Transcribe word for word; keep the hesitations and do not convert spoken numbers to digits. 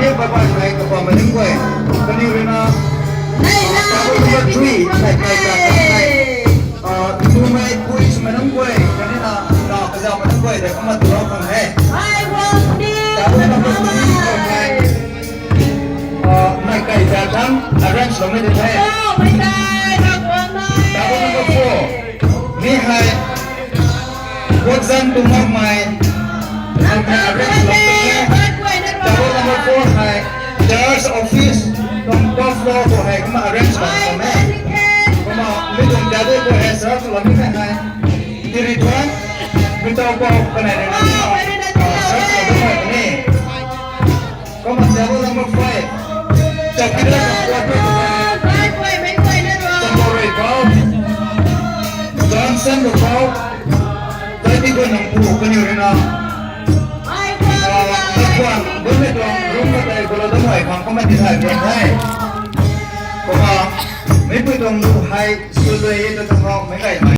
Bye bye, hei kapamei nunc guay. Kaniw rui na, table number three, hei kai ta ta hei. Ah, tumei pui swmei nunc guay, kaniw na, na kazamei nunc guay, de kumna tulou khang he. Table number three khou hei. Ah, mei kai ta thang arrange loumei de the. Table number four. Mi hei, Botjan Tumokmei, hei arrange lou the. Table number four hei, church office, tuang top floor khou hei kumna arrange lou the. Kumna, mi tuang table khou hei serve lou ni hei. Tiri tuang, mi tuang pou kanei rui na, ah, serve lou ni. Kumna table number five. Chowkidar ka puat tu. Chamorei pou. Johnson ka pou. Tei ti guan nang pu kaniw rui na. Ah, tei guan, guan mei tuang room ka tei guan lou dam hei khang kumna ti thay guan the. Kumna, meipui tuang lu hei, sw lui e ta ta khou, meic kai hei.